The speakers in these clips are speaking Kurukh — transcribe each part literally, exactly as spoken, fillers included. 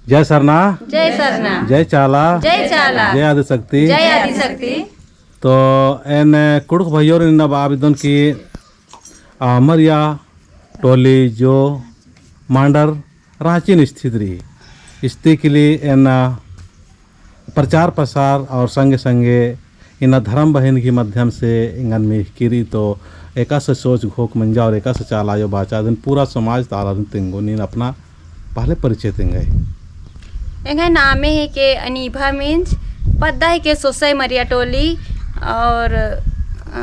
जय सरना। जय सरना। जय चाला। जय चाला। जय आदिशक्ति। जय आदिशक्ति। तो एन कुँड़ुख़ भइयोरिन इन्ना बआ बेद्दोन कि आ, मरिया टोली जो मांडर राँची नू स्थित रई। इस्ती किली एन प्रचार प्रसार और संगे संगे इन्ना धर्म बहिन की माध्यम से एंगन मिख़की रई तो एकासे सोच घोख मंजा और एकासे चाला आयो बाचा अदिन पूरा समाज ता आलारिन तेंगो। नीन अपना पहले परिचय तेंगय। एंग्है नामे हिके अनीभा मिंज, पद्दा हिके सोसई मरिया टोली और, अ,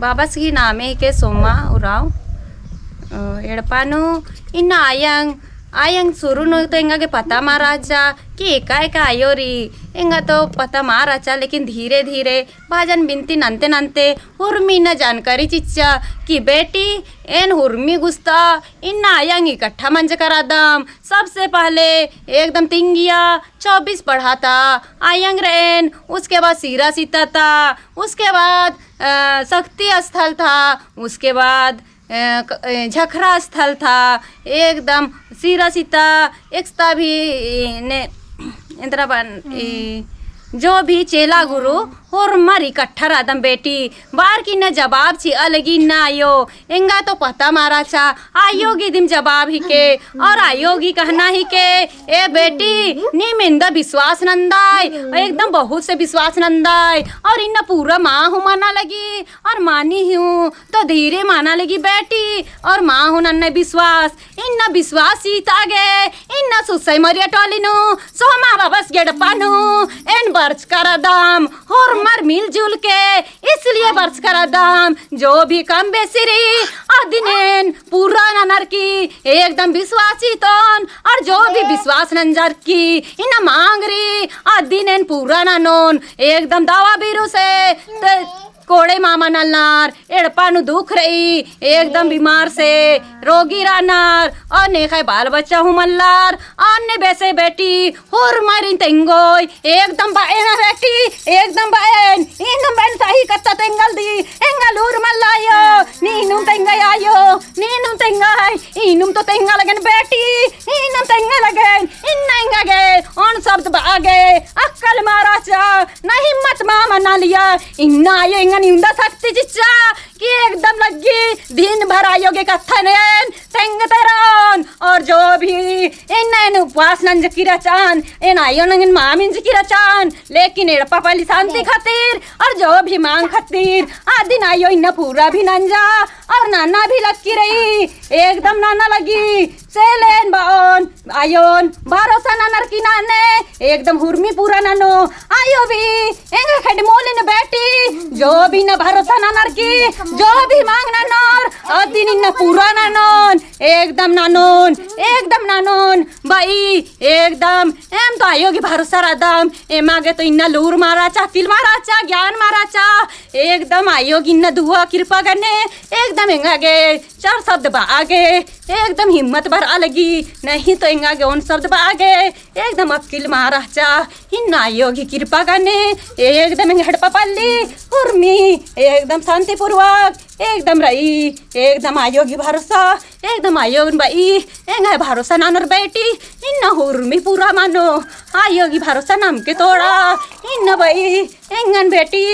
बाबस गही नामे हिके सोमा उराँव। अ, एड़पा नू इन्ना आयंग, आयंग सुरु नू तो एंगा गे पता मा रहचा कि एका एका आयो रई, एंगा तो पता मा रहचा, लेकिन धीरे धीरे भजन बिनती नन्ते नन्ते हुरमी इन्ना जानकारी चिच्चा कि बेटी, एन हुरमी गुस्ता इन्ना आयंग इकट्ठा मंजका रअदम। सबसे पहले एकदम तिंगिया चौबीस पड़हा ता आयंग रएन, उसके बाद सीरा सीता ता, उसके बाद, अ, शक्ति स्थल ता, उसके बाद अ, क-, अ, झखरा स्थल ता, एकदम सीरा सीता, एकस्ता भी, ई, ने, एन्दरा बअन, ई, जो भी चेला गुरु, होरमर इकट्ठा रअदम बेटी, बअर की इन्ना जवाब चिआ लगी इन्ना आयो, एंगा तो पता मा रहचा, आयो गही दिम जवाब हिके, और आयो गही कहना हिके, ए बेटी, नीम एन्दा विश्वास नंदय, एकदम बहुत से विश्वास नंदय, और इन्ना पूरा मा हूँ मना लगी, और मानी हूँ, तो धीरे मना लगी बेटी, और मा हूँ नन्ना विश्वास, इन्ना विश्वास चिआ गे, इन्ना सोसई मरिया टोली नू, सोमा बाबस गे एड़पा नू, एन बरचका रअदम, होरमर मिलजुल के, इसलिए बरचका रअदम, जो भी कम बेसी रई, अदिन एन पूरा ननर की, एकदम विश्वास चितोन, और जो भी विश्वास नंजर की, इन्ना मांग रई, अदिन एन पूरा ननोन, एकदम दवा बिरु से, ते कोड़े मा मना लनर, एड़पा नू दुख रई, एकदम बीमार से, रोगी रअनर, और नेखय बाल बच्चा हूँ मल्लर, अन्ने बेसे बेटी, होरमारिन तेंगोय, एकदम बअन बेटी, एकदम बअन, एकदम बअन सही कत्था तेंगल दी, एंगा लूर मल्ला आयो, नीनुम तेंगा आयो, नीनुम तेंगा है, इनुम तो तेंगा लगेन बेटी, इनुम तेंगा लगेन, इन्ना एंगा गे, ओन शब्द बआ गे, अक्कल मा रहचा, ना हिम्मत मा मना लिया, इन्ना आयो एंगन इवंदा शक्ति चिच्चा, कि एकदम लग्गी, दिन भर आयो गे कत्थन एन, तेंगते रओन, और जो भी, एन, एन उपवास नंजकी रहचन, एन आयो नंगन मा मिंजकी रहचन, लेकिन एड़पा पल्ली शांति खातिर, और जो भी मांग खातिर, अदिन आयो इन्ना पूरा भी नंजा, और नना भी लग्गी रई, एकदम नना लग्गी, से ले एन बओन, आयोन, भरोसा ननर की नने, एकदम हुरमी पूरा ननो, आयो भी, एंगा खेड्ड मोलिन बेटी, जो भी इन्ना भरोसा ननर की, जो भी मांग ननोर, अदिन इन्ना पूरा ननोन, एकदम ननोन, एकदम ननोन, बई, एकदम, एम तो आयो गही भरोसा रअदम, एमा गे तो इन्ना लूर मा रहचा, अकिल मा रहचा, ज्ञान मा रहचा, एकदम आयो गही इन्ना दुआ किरपा गने, एकदम एंगा गे, चार शब्द बआ गे, एकदम हिम्मत बरआ लगी, नहीं तो एंगा गे ओन शब्द बआ गे, एकदम अकिल मा रहचा, इन्ना आयो गही किरपा गने, एकदम एंग्है एड़पा पल्ली, हुरमी, एकदम शांतिपूर्वक, एकदम रई, एकदम आयो गही भरोसा, एकदम आयोन बई, एंग्है भरोसा ननर बेटी, इन्ना हुरमी पूरा मनो, आयो गही भरोसा नमके तोड़ा, इन्ना बई, एंगन बेटी,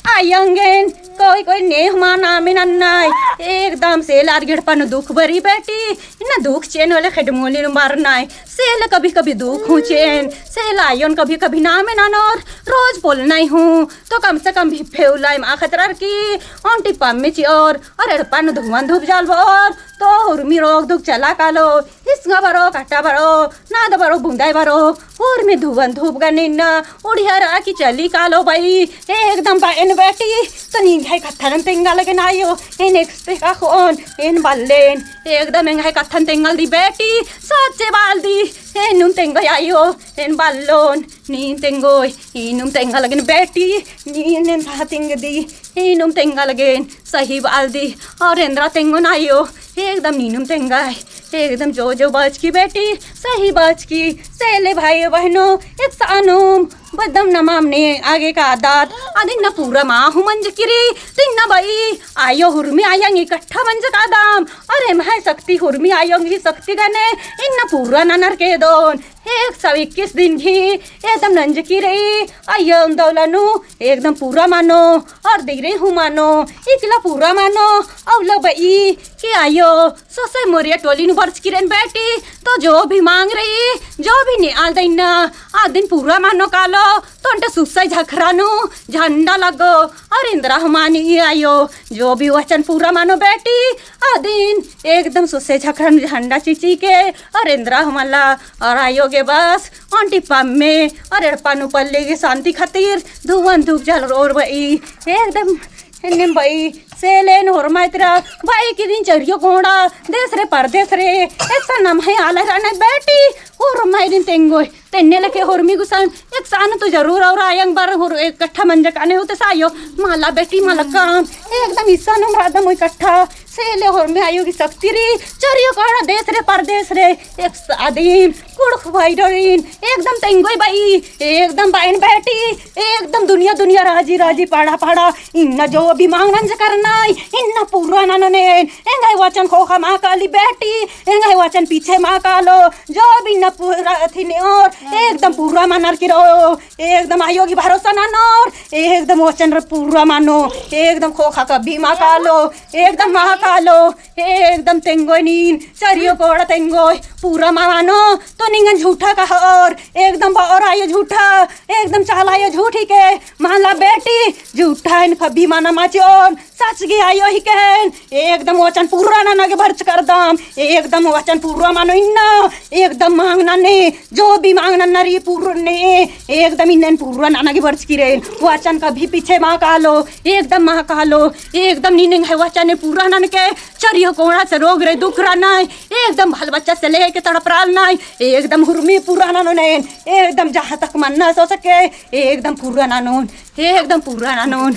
आयंगेन, कोई कोई नेह मा नामे नन्नय, एकदम सेल आर गे एड़पा नू दुख बरई बेटी, इन्ना दुख चिएन होले खेड्ड मोलिन बरनय, सेल कभी कभी दुख हूँ चिएन, सेल आयोन कभी कभी नामे ननोर, रोज पोल्लनय हूँ, तो कम से कम भिप्पे उल्ला एमा खतरर की, ओन्टी पम्मे चिओर, और एड़पा नू धुवन धूप जलबओर, तो हुरमी रोग दुख चला कालो, हिसगा बरओ, काटा बरओ, नाद बरओ, बुंदाई बरओ, हुरमी धुवन धूप गने इन्ना, उड़िया रआ की चली कालो बई, एकदम बअन बेटी, तो निंग्है कत्थन तेंगा लगेन आयो, एन एकस्ते का ख़ोन, एन बल्लेन, एकदम एंग्है कत्थन तेंगल दी बेटी, सच्चे बअल दी, एनुम तेंगोय आयो, एन बल्लोन, नीन तेंगोय, इनुम तेंगा लगेन बेटी, नीन एन ता तेंगदी, इनुम तेंगा लगेन, सही बअल दी, और एन्दरा तेंगोन आयो, एकदम नीनुम तेंगाय, एकदम जो जो बचकी बेटी, सही बचकी, सेले भाई बहनो, एकसानुम, बदम नमाम ने आगे का आदत, अदिन ना पूरा मा हूँ मंजकी रई, तिन्ना बई, आयो हुरमी आयंग इकट्ठा मंजका रअदम, और एम्है शक्ति हुरमी आयंग ही शक्ति गने, इन्ना पूरा ननर के दोन, एक सौ इक्कीस दिन घी एकदम नंजकी रई, अइयो उन्दौला नू एकदम पूरा मानो, और दिगरे हूँ मानो, इकला पूरा मानो, अउला बई कि अइयो सोसई मोरिया टोली नू बरचकी रई बेटी, तो जो भी मांग रई, जो भी नेआल दइन्ना, आ दिन पूरा मानो कालो, तो ओन्टे सुसई झखरा नू झंडा लगो, और एन्दरा हूँ मानी अइयो, जो भी वचन पूरा मानो बेटी, आ दिन एकदम सुसई झखरा नू झंडा चिची के, और एन्दरा हूँ मला, और अइयो गे बस, ओन्टी पम्मे, और एड़पा नू पल्ले गे शांति खातिर, धुवन धूप जल रोर बई, एकदम एन्नेम बई, से ले एन होरमा इतरा, बई कि दिन चरियो कोड़ा, देश रे परदेश रे, एकसन नम्है आलर रअनर बेटी, होरमा इदिन तेंगोय, तेन्ने लेखे होरमी गुसन, एकसन तो जरूर और आयंग बर होर, एकट्ठा मंजा काने होते सायो, मला बेटी मला काम, एकदम इसन नम रअदम एकट्ठा, से ले होरमे अइयो गे शक्ति रई, चरियो कोड़ा देश रे परदेश रे, एकसन दिन, कुँड़ुख़ भइर रई, एकदम तेंगोय बई, एकदम बअन बेटी, एकदम दुनिया दुनिया राजी राजी पाड़ा पाड़ा, इन्ना जो भी मांगनन जे करनय, इन्ना पूरा ननोन एन, एंग्है वचन ख़ोख़ा मा काली बेटी, एंग्है वचन पीछे मा कालो, जो भी इन्ना पूरा अथी नेओर, एकदम पूरा मनर की रओ, एकदम अइयो गे भरोसा ननोर, एकदम वचन रे पूरा मानो, एकदम ख़ोख़ा कभी मा कालो, एकदम मा कालो, एकदम तेंगोय नीन, चरियो कोड़ा तेंगोय, पूरा मा मानो, तो निंगन झूठा कहोर, एकदम बओर अइयो झूठा, एकदम चाला अइयो झूठ हिके, मला बेटी, झूठा एन कभी मना मा चिओन, सच गे अइयो हिके एन, एकदम वचन पूरा नना गे बरचकरदम, एकदम वचन पूरा मानो इन्ना, एकदम मांगनन ने, जो भी मांगनन ना रई पूरा ने, एकदम इन्ना एन पूरा नना गे बरचकी रई, वचन कभी पीछे मा कालो, एकदम मा कालो, एकदम नीन एंग्है वचन पूरा ननके, चरियो कोड़ा से रोग रे दुख रअनय, एकदम बाल बच्चा से लेके तड़प रअनय, एकदम हुरमी पूरा ननोन एन, एकदम जहाँ तक मन्ना सो सके, एकदम पूरा ननोन, एकदम पूरा ननोन,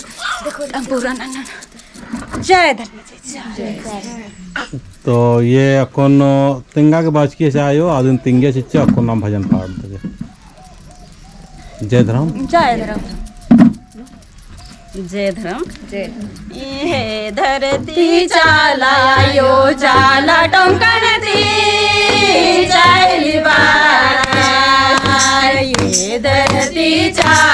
एकदम पूरा ननोन। जय धर्म, जय धर्म। तो ये अक्कुन तेंगा गे बाचकी से आयो, आदिन तेंगे चिच्चा अक्कुन नाम भजन पाठ दे। जय धर्म। जय धर्म। जय धर्म। जय धर्म। ए धरती चाला आयो, चाला टोंकन ती चाली बार। ए धरती चाला